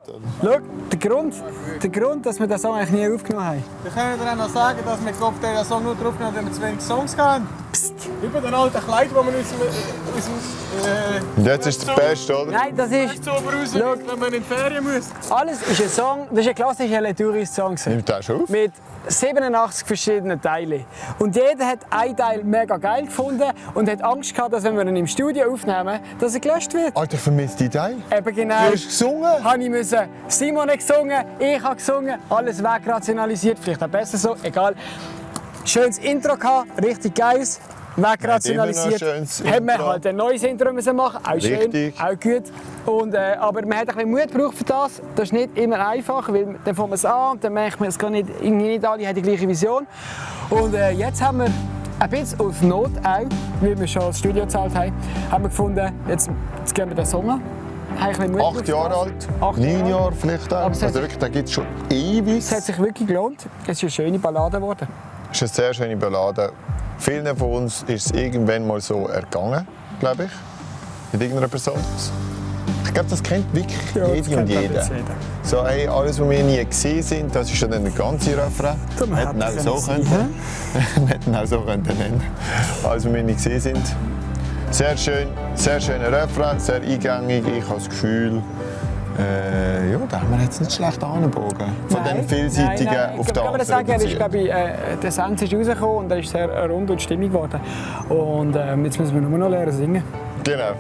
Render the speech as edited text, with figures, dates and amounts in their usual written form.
Schau, der Grund, dass wir den Song eigentlich nie aufgenommen haben. Wir können dir auch noch sagen, dass wir den Song nur drauf genommen haben, weil wir zu wenig Songs hatten. Psst. Über den alten Kleid, den wir aus dem Jetzt ist es das Beste, oder? Nein, das ist... so raus, wenn man in die Ferien muss. Alles ist ein Song, das ist ein klassischer Letouris-Song. Nimmt das schon auf? Mit 87 verschiedenen Teilen. Und jeder hat einen Teil mega geil gefunden und hat Angst gehabt, dass wenn wir ihn im Studio aufnehmen, dass er gelöscht wird. Alter, ich vermisse die Teil. Eben genau. Du hast gesungen? Habe ich müssen. Simon hat gesungen, ich habe gesungen, alles wegrationalisiert, vielleicht auch besser so, egal. Schönes Intro gehabt, richtig geiles, wegrationalisiert. Haben wir halt ein neues Intro müssen machen, auch schön, Richtig. auch gut. Und, aber man hat ein bisschen Mut gebraucht für das. Das ist nicht immer einfach, weil dann fängt man es an und dann merkt man, es geht nicht alle haben die gleiche Vision. Und jetzt haben wir ein bisschen aus Not auch, weil wir schon das Studio gezahlt haben, haben wir gefunden, jetzt gehen wir den Song an. 8 Jahre alt, 9 Jahre vielleicht auch. Also wirklich, den gibt es schon ewig. Es hat sich wirklich gelohnt. Es ist eine schöne Ballade geworden. Es ist eine sehr schöne Ballade. Vielen von uns ist es irgendwann mal so ergangen, glaube ich. Mit irgendeiner Person. Ich glaube, das kennt wirklich jede und jeder. So, hey, alles, was wir nie gesehen sind, das ist schon der ganze Refrain. Wir hätten auch so können. Wir hätten auch so können nennen. Alles, was wir nie gesehen sind. Sehr schön, sehr schöner Refrain, sehr eingängig. Ich habe das Gefühl, ja, da haben wir jetzt nicht schlecht angebogen. Von dem vielseitigen auf den anderen sagen, reduziert. der Sens ist rausgekommen und er ist sehr rund und stimmig geworden. Und jetzt müssen wir nur noch lernen singen. Genau. Ja.